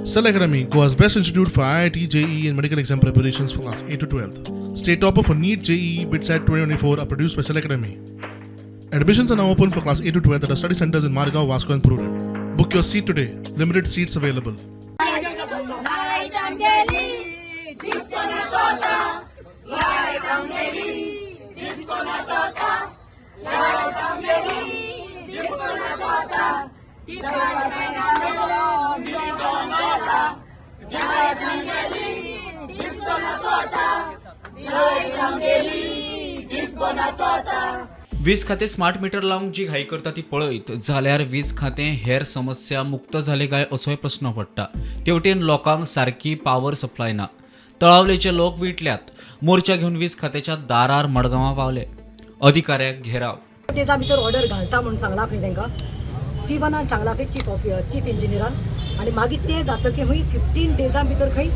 Cell Academy, Goa's best institute for IIT, JEE, and medical exam preparations for class 8 to 12. State topper for NEET, JEE, BITSAT 2024 are produced by Cell Academy. Admissions are now open for class 8 to 12 at our study centers in Margao, Vasco, and Prudent. Book your seat today. Limited seats available. Light आमगेली डिस्कोना चोता, light आमगेली डिस्कोना चोता, light आमगेली डिस्कोना चोता, department आमगेलो डिस्कोन जाता, light आमगेली डिस्कोना चोता, light आमगेली डिस्कोना चोता. वीज खातें smart meter लावंक जी घाई करता ती पळयत जाल्यार वीज खातें हेर समस्या मुक्त जालें काय असोय प्रस्न पडटा. तेवटेन लोकांक सारकी पावर सप्लाय ना. तळावलेचे लोक विटल्यात. मोर्चा घेवन वीज खात्याच्या दारार मडगांवां पावले. अधिकाऱ्याक घेराव. डेजा भितर ऑर्डर घालता म्हणून सांगलां खंय तांकां, स्टिवनान सांगलां खंय, चीफ इंजिनियरान. आनी मागीर तें जातकीर खंय 15 डेजां भितर खंय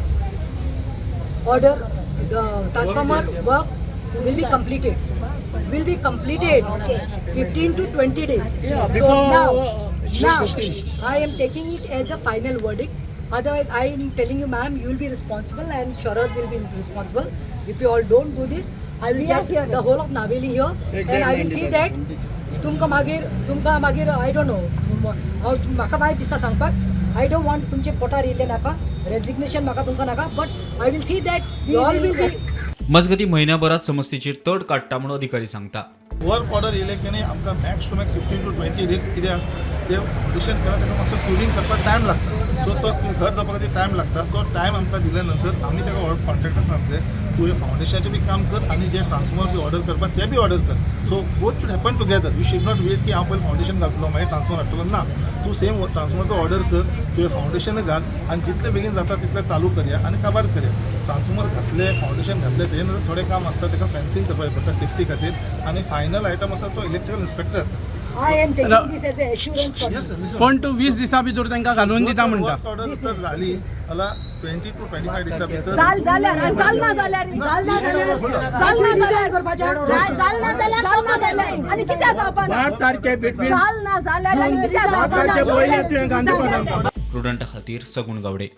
order, the transformer work will be completed, will be completed 15 to 20 days. So now I am taking it as a final verdict. Otherwise, I am telling you, ma'am, you will be responsible and Sharad will be responsible. If you all don't do this, I will get the whole of Naveli here and I will see that तुमकां मागीर I don't know, हांव म्हाका वायट दिसता सांगपाक. I don't want तुमचे पोटार येयल्लें नाका, रेजिग्नेशन म्हाका तुमकां नाका, but I will see that you all will be मजगती, म्हयन्याभरात समस्येचेर तड काडटा म्हणून अधिकारी सांगता. वर्क ऑर्डर येयले की न्ही, आमकां max to max 15 to 20 days, कित्याक ते फावंडेशन केला, ताका मातसो क्युरींग करपाक टायम लागता. सो तो घर जावपा खातीर टायम लागता. तो टायम आमकां दिल्या नंतर आमी ताका कॉन्ट्रॅक्टर सांगतले, तुवें फावंडेशनाचें बी काम कर आनी जे ट्रान्सफॉर्मर बी ऑर्डर करपाक ते बी ऑर्डर कर. So both should happen together. You should not wait की हांव पयलीं फावंडेशन घातलो, मागीर ट्रान्सफॉर्मर हाडटलो. ना, तूं सेम ट्रान्सफॉर्मरचो ऑर्डर कर, तुवें फावंडेशन घाल आनी जितले बेगीन जाता तितलें चालू करया आनी काबार करया. ट्रान्सफॉर्मर घातले, फावंडेशन घातले, तेजे नंतर थोडें काम आसता, ताका फेन्सिंग करपाक पडटा सेफ्टी खातीर आनी फायनल आयटम आसा तो इलेक्ट्रिकल इन्स्पेक्टर येता. I am taking this as a assurance. Yes, sir. पण तू 20 दिसा भितर तांकां घालून दिता म्हणटा. वर्क ऑर्डर जर झाली जाल्यार 20 टू 25 दिसा भितर. चाल जाल्यार आनी चालना जाल्यार? जालना जाल्यार जालना रिजायन जाल्यार करपाचें. जालना जाल्यार, चालना जाल्यार आनी कित्याक जावपा ना? 8 तारखे बिटवीन चालना जाल्यार आनी कित्याक जावपा तारखे ना? पयलीं तुवें गांधी प्रुडंटा खातीर सगुण गावडे.